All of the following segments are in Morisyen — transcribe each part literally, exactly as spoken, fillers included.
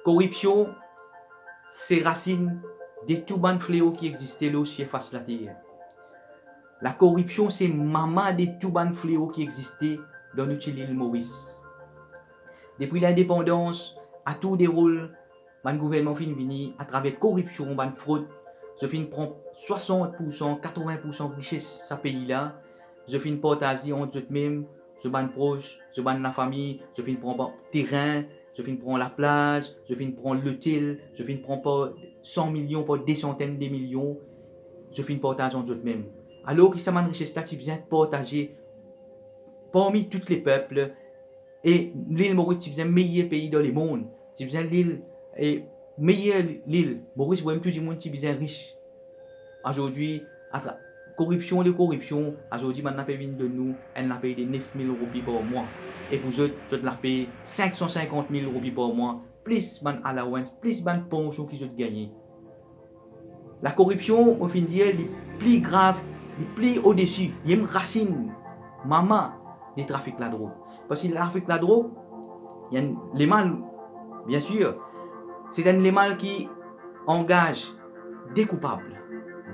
Koripsion se rasinn de tou bann fleo ki existe lor sirfas later. Lakoripsion se mama de tou bann fleo ki existe dan nou ti lil Moris. Depi lindepandans, atour de rol, bann gouvernman finn vini atraver koripsion, bann frod, zot finn pran swasant poursan, katrovin poursan rises sa pei la, zot finn partaze ant zot mem, zot bann pros, zot bann lafami, zot finn pran pa-, terin, zot finn pran laplaz, zot finn pran lotel, zot finn pran par san milion, par de santenn de milion, zot finn partaz ant zot mem. Alor ki sa bann rises la ti bizin partaze parmi tou lepep, e lil Moris ti bizin meyer pei dan lemond, ti bizin lil, e, meyer lil. Moris vremem tou dimoun ti bizin ris. Azordi, atra-, koripsion de koripsion, azordi bann la pe vinn donn nou enn lapey de nef mil roupi par mwa. E pou zot, zot lapey sink san sinkant mil roupi par mwa, plis bann allowance, plis bann pansion ki zot gagne. Lakoripsion, mo finn dir, li pli grav, li pli odesi, li mem rasinn, mama de trafik ladrog. Parski trafik ladrog, li enn lemal, biensir, se enn lemal ki angaz de koupab,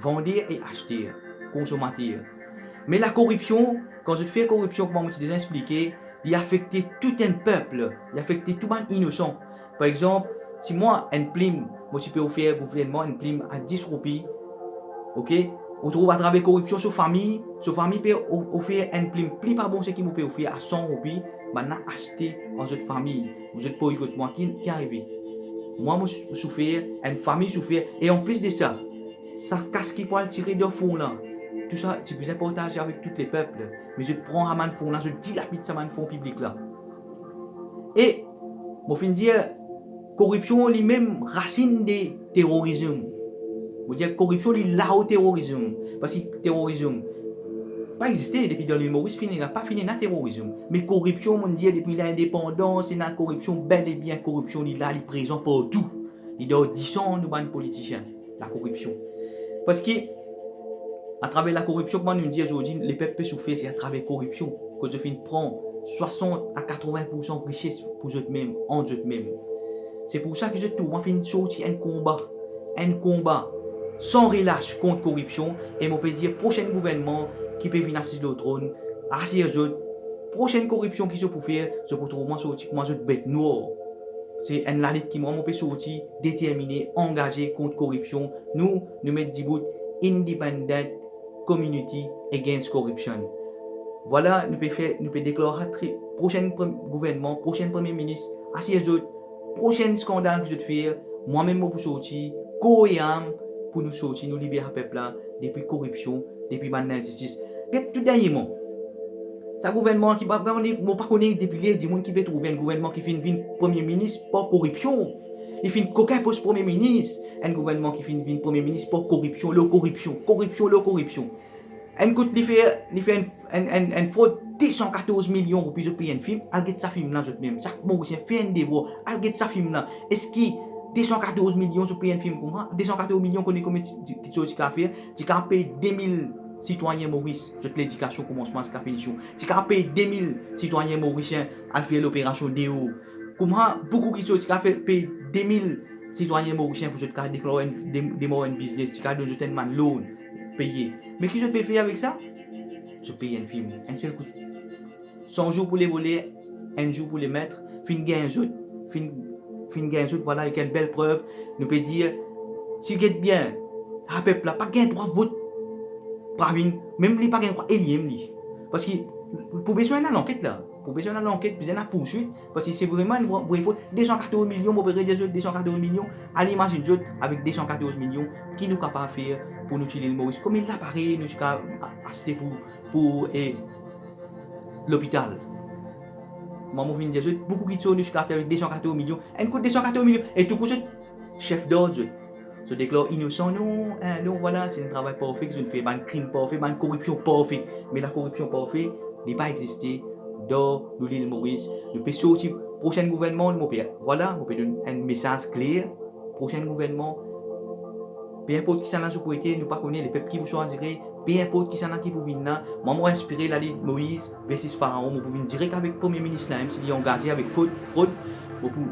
vander e aster, konsomater. Me lakoripsion, kan zot fer koripsion, kouma mo ti deza explike, li afekte tou enn pep, li afekte tou bann inosan. Par exanp, si mwa, enn plim, mo ti pe ofer gouvernman enn plim a dis roupi, ok, ou trouv atraver koripsion, so fami, so fami pe o-, ofer enn plim pli pa bon seki mo pe ofer a san roupi, bann la aste ant zot fami, zot boykot mwa, ki, ki arive? Mwa mo sou-, soufer, enn fami soufer, e anplis de sa, sa kas ki pou al tire dan fon la, tou sa ti bizin partaze avek tou lepep, me zot pran sa bann fon la, zot dilapid sa bann fon piblik la. E mo finn dir, koripsion limem rasinn de terorizm. Mo dir koripsion li lao terorizm, parski terorizm pa existe depi dan lil Moris, finn ena, pa finn ena terorizm. Me koripsion, mo dir, depi lindepandans, ena koripsion, bel e bien koripsion, li la, li prezan partou. Li dan disan nou bann politisien, lakoripsion. Parski atraver lakoripsion, kouma nou dir azordi, lepep pe soufer, se atraver koripsion, kot zot finn pran swasant a katrovin poursan rises pou zot mem, ant zot mem. Se pou sa ki zot trouv mwa finn sorti enn konba, enn konba san relas kont koripsion, e mo pe dir prosenn gouvernman ki pe vinn asiz lor tronn, asir zot, prosenn koripsion ki zot pou fer, zot pou trouv mwa sorti kouma zot bet nwar. Se enn lalit ki mwa mo pe sorti determine, angaze kont koripsion. Nou, nou met dibout Independent Community Against Corruption. Vwala, nou pe fer, nou pe deklar sa tre-, prosenn pre-, gouvernman, prosenn premie minis, asir zot, prosenn skandal ki zot fer, mwa mem mo pou sorti, kor e am, pou nou sorti, nou liber sa pep la depi koripsion, depi bann linzistis. Get tou dernie mwa. Sa gouvernman ki pa, pa, mo pa kone depi ler dimoun ki pe trouve enn gouvernman ki finn vinn premie minis par koripsion. Li finn kokin pos premie minis, enn gouvernman ki finn vinn premie minis par koripsion, lor koripsion, koripsion lor koripsion. Enn kout li fer, li fer enn, enn, enn, enn frod de san katorz milion roupi, zot pey enn fim, al get sa fim la zot mem. Sak Morisien, fer enn devwar, al get sa fim la. Eski de san katorz milion zot pey enn fim kouma? De san katorz milion, kone konbien ti, ti, ti, ti kapav fer? Ti kapav pey de mil sitwayin Moris, zot ledikasion koumansman ziska finision. Ti kapav pey de mil sitwayin Morisien al fer loperasion deor. Kouma boukou kiksoz, ti kapav fer, pey de mil sitwayin Morisien pou zot kapav deklar enn, de-, demar enn biznes, ti kapav donn zot enn bann loan, peye. Me ki zot pe fer avek sa? Zot pey enn fim, enn sel kout. San zour pou levoler, enn zour pou lemet, finn gagn zot, finn, finn gagn zot, vwala, ek enn bel prev, nou pe dir, si get bien, sa pep la pa gagn drwa vot Pravin, mem li pa gagn drwa eliem li. Parski pou bezwin ena lanket la, pou bezwin ena lanket, bizin ena pourswit, parski se vremem enn vre, vre frod. De san katorz milion, mo pe redir zot, de san katorz milion, al imazinn zot, avek de san katorz milion, ki nou kapav fer pou nou ti lil Moris? Konbien laparey nou ti kapav a-, aste pou, pou, eh, lopital? Mwa, mo finn dir zot, boukou kiksoz nou ti kapav fer avek de san katorz milion. Enn kout de san katorz milion, e tou kout zot sef dord zot. Zot deklar inosan, non, eh, non, vwala, se enn travay parfe ki zot fer, bann krim parfe, bann koripsion parfe. Me lakoripsion parfe, li pa existe dan nou lil Moris. Nou pe sorti prosenn gouvernman, mo pe, vwala, mo pe donn enn mesaz kler, prosenn gouvernman, pe inport kisannla zot pou ete, nou pa kone lepep ki pou swazire, pe inport kisannla ki pou vinn la. Mwa, mo inspire lalit Moiz versus Faraon, mo pou vinn direk avek premie minis la, mem si li angaze avek frod, frod, mo pou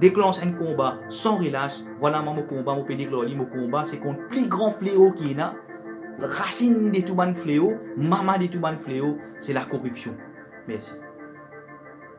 deklans enn konba san relas. Vwala mwa mo konba, mo pe deklar li, mo konba se kont pli gran fleo ki ena. Rasinn de tou bann fleo, mama de tou bann fleo, se lakoripsion. Mersi.